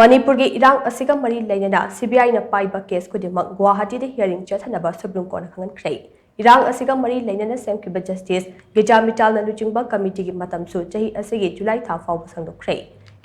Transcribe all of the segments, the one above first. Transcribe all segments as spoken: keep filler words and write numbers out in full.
ꯃꯅꯤꯄꯨꯔꯒꯤ ꯏꯔꯥꯡ ꯑꯁꯤꯒ ꯃꯔꯤ ꯂꯩꯅꯅ ꯁꯤꯕꯤꯑꯥꯏꯅ ꯄꯥꯏꯕ ꯀꯦꯁ ꯈꯨꯗꯤꯡꯃꯛ ꯒꯨꯋꯥꯍꯥꯇꯤꯗ ꯍꯤꯌꯥꯔꯤꯡ ꯆꯠꯊꯅꯕ ꯁꯨꯄ꯭ꯔꯤꯝ ꯀꯣꯔꯠꯅ ꯈꯪꯍꯟꯈ꯭ꯔꯦ꯫ ꯏꯔꯥꯡ ꯑꯁꯤꯒ ꯃꯔꯤ ꯂꯩꯅꯅ ꯁꯦꯝꯈꯤꯕ ꯖꯁꯇꯤꯁ ꯒꯤꯇꯥ ꯃꯤꯇꯥꯜꯅ ꯂꯨꯆꯤꯡꯕ ꯀꯃꯤꯇꯤꯒꯤ ꯃꯇꯝꯁꯨ ꯆꯍꯤ ꯑꯁꯤꯒꯤ ꯖꯨꯂꯥꯏ ꯊꯥ ꯐꯥꯎꯕ ꯁꯥꯡꯗꯣꯛꯈ꯭ꯔꯦ꯫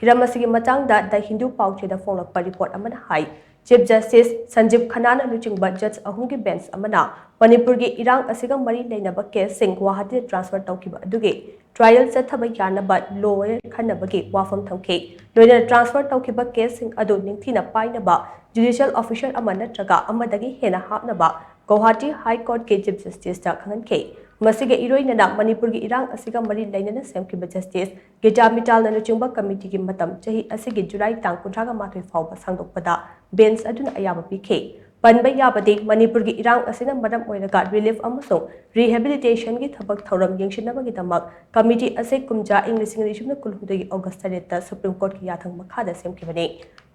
ꯍꯤꯔꯝ ꯑꯁꯤꯒꯤ ꯃꯇꯥꯡꯗ ꯗ ꯍꯤꯟꯗꯨ ꯄꯥꯎꯆꯦꯗ ꯐꯣꯡꯂꯛꯄ ꯔꯤꯄꯣꯔꯠ ꯑꯃꯅ ꯍꯥꯏ, ꯆꯤꯐ ꯖꯁꯇꯤꯁ ꯁꯟꯖꯤꯕ ꯈꯟꯅꯥꯅ ꯂꯨꯆꯤꯡꯕ ꯖꯖ ꯑꯍꯨꯝꯒꯤ ꯕꯦꯟꯆ ꯑꯃꯅ ꯃꯅꯤꯄꯨꯔꯒꯤ ꯏꯔꯥꯡ ꯑꯁꯤꯒ ꯃꯔꯤ ꯂꯩꯅꯕ ꯀꯦꯁꯁꯤꯡ ꯒꯨꯋꯥꯍꯥꯇꯤꯗ ꯇ꯭ꯔꯥꯟꯁꯐꯔ ꯇꯧꯈꯤꯕ ꯑꯗꯨꯒꯤ ꯇ꯭ꯔꯥꯏꯌꯦꯜ ꯆꯠꯊꯕ ꯌꯥꯅꯕ ꯂꯣꯌꯔ ꯈꯟꯅꯕꯒꯤ ꯋꯥꯐꯝ ꯊꯝꯈꯤ꯫ ꯂꯣꯏꯅꯅ ꯇ꯭ꯔꯥꯟꯁꯐꯔ ꯇꯧꯈꯤꯕ ꯀꯦꯁꯁꯤꯡ ꯑꯗꯨ ꯅꯤꯡꯊꯤꯅ ꯄꯥꯏꯅꯕ ꯖꯨꯗꯤꯁꯤꯌꯦꯜ ꯑꯣꯐꯤꯁꯔ ꯑꯃ ꯅꯠꯇ꯭ꯔꯒ ꯑꯃꯗꯒꯤ ꯍꯦꯟꯅ ꯍꯥꯞꯅꯕ ꯒꯧꯍꯥꯇꯤ ꯍꯥꯏ ꯀꯣꯔꯠꯀꯤ ꯆꯤꯐ ꯖꯁꯇꯤꯁꯇ ꯈꯪꯍꯟꯈꯤ꯫ ꯃꯁꯤꯒ ꯏꯔꯣꯏꯅꯅ ꯃꯅꯤꯄꯨꯔꯒꯤ ꯏꯔꯥꯡ ꯑꯁꯤꯒ ꯃꯔꯤ ꯂꯩꯅꯅ ꯁꯦꯝꯈꯤꯕ ꯖꯁꯇꯤꯁ ꯒꯤꯇꯥ ꯃꯤꯇꯥꯜꯅ ꯂꯨꯆꯤꯡꯕ ꯀꯃꯤꯇꯤꯒꯤ ꯃꯇꯝ ꯆꯍꯤ ꯑꯁꯤꯒꯤ ꯖꯨꯂꯥꯏ ꯇꯥꯡ ꯀꯨꯟꯊ꯭ꯔꯥꯒ ꯃꯥꯊꯣꯏ ꯐꯥꯎꯕ ꯁꯥꯡꯗꯣꯛꯄꯗ ꯕꯦꯟꯆ ꯑꯗꯨꯅ ꯑꯌꯥꯕ ꯄꯤꯈꯤ꯫ ꯄꯟꯕ ꯌꯥꯕꯗꯤ, ꯃꯅꯤꯄꯨꯔꯒꯤ ꯏꯔꯥꯡ ꯑꯁꯤꯅ ꯃꯔꯝ ꯑꯣꯏꯔꯒ ꯔꯤꯂꯤꯐ ꯑꯃꯁꯨꯡ ꯔꯤꯍꯦꯕꯤꯂꯤꯇꯦꯁꯟꯒꯤ ꯊꯕꯛ ꯊꯧꯔꯝ ꯌꯦꯡꯁꯤꯟꯅꯕꯒꯤꯗꯃꯛ ꯀꯃꯤꯇꯤ ꯑꯁꯤ ꯀꯨꯝꯖꯥ ꯏꯪ ꯂꯤꯁꯤꯡ ꯑꯅꯤ ꯁꯨꯞꯅ ꯀꯨꯟꯍꯨꯝꯗꯣꯏꯒꯤ ꯑꯣꯒꯁ ꯇꯔꯦꯠꯇ ꯁꯨꯄ꯭ꯔꯤꯝ ꯀꯣꯔꯠꯀꯤ ꯌꯥꯊꯪ ꯃꯈꯥꯗ ꯁꯦꯝꯈꯤꯕꯅꯤ꯫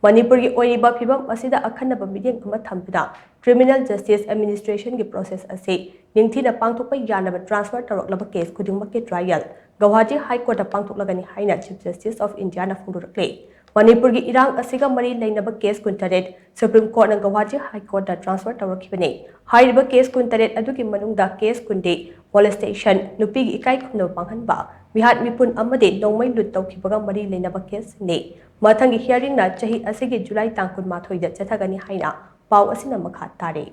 ꯃꯅꯤꯄꯨꯔꯒꯤ ꯑꯣꯏꯔꯤꯕ ꯐꯤꯕꯝ ꯑꯁꯤꯗ ꯑꯈꯟꯅꯕ ꯃꯤꯠꯌꯦꯡ ꯑꯃ ꯊꯝꯗꯨꯅ ꯀ꯭ꯔꯤꯃꯤꯅꯦꯜ ꯖꯁꯇꯤꯁ ꯑꯦꯗꯃꯤꯅꯤꯁꯇ꯭ꯔꯦꯁꯟꯒꯤ ꯄ꯭ꯔꯣꯁꯦꯁ ꯑꯁꯤ ꯅꯤꯡꯊꯤꯅ ꯄꯥꯡꯊꯣꯛꯄ ꯌꯥꯅꯕ ꯇ꯭ꯔꯥꯟꯁꯐꯔ ꯇꯧꯔꯛꯂꯕ ꯀꯦꯁ ꯈꯨꯗꯤꯡꯃꯛꯀꯤ ꯇ꯭ꯔꯥꯏꯌꯦꯜ ꯒꯧꯍꯥꯇꯤ ꯍꯥꯏ ꯀꯣꯔꯠꯇ ꯄꯥꯡꯊꯣꯛꯂꯒꯅꯤ ꯍꯥꯏꯅ ꯆꯤꯐ ꯖꯁꯇꯤꯁ ꯑꯣꯐ ꯏꯟꯗꯤꯌꯥꯅ ꯐꯣꯡꯗꯣꯔꯛꯂꯤ꯫ ꯃꯅꯤꯄꯨꯔꯒꯤ ꯏꯔꯥꯡ ꯑꯁꯤꯒ ꯃꯔꯤ ꯂꯩꯅꯕ ꯀꯦꯁ ꯀꯨꯟꯇꯔꯦꯠ ꯁꯨꯄ꯭ꯔꯤꯝ ꯀꯣꯔꯠꯅ ꯒꯧꯍꯥꯇꯤ ꯍꯥꯏ ꯀꯣꯔꯠꯇ ꯇ꯭ꯔꯥꯟꯁꯐꯔ ꯇꯧꯔꯛꯈꯤꯕꯅꯤ꯫ ꯍꯥꯏꯔꯤꯕ ꯀꯦꯁ ꯀꯨꯟꯇꯔꯦꯠ ꯑꯗꯨꯒꯤ ꯃꯅꯨꯡꯗ ꯀꯦꯁ ꯀꯨꯟꯗꯤ ꯃꯣꯂꯦꯁꯇꯦꯁꯟ, ꯅꯨꯄꯤꯒꯤ ꯏꯀꯥꯏ ꯈꯨꯝꯅꯕ ꯃꯥꯡꯍꯟꯕ, ꯃꯤꯍꯥꯠ ꯃꯤꯄꯨꯟ ꯑꯃꯗꯤ ꯅꯣꯡꯃꯩ ꯂꯨꯠ ꯇꯧꯈꯤꯕꯒ ꯃꯔꯤ ꯂꯩꯅꯕ ꯀꯦꯁꯁꯤꯡꯅꯤ꯫ ꯃꯊꯪꯒꯤ ꯍꯤꯌꯥꯔꯤꯡꯅ ꯆꯍꯤ ꯑꯁꯤꯒꯤ ꯖꯨꯂꯥꯏ ꯇꯥꯡ ꯀꯨꯟꯃꯥꯊꯣꯏꯗ ꯆꯠꯊꯒꯅꯤ ꯍꯥꯏꯅ ꯄꯥꯎ ꯑꯁꯤꯅ ꯃꯈꯥ ꯇꯥꯔꯤ꯫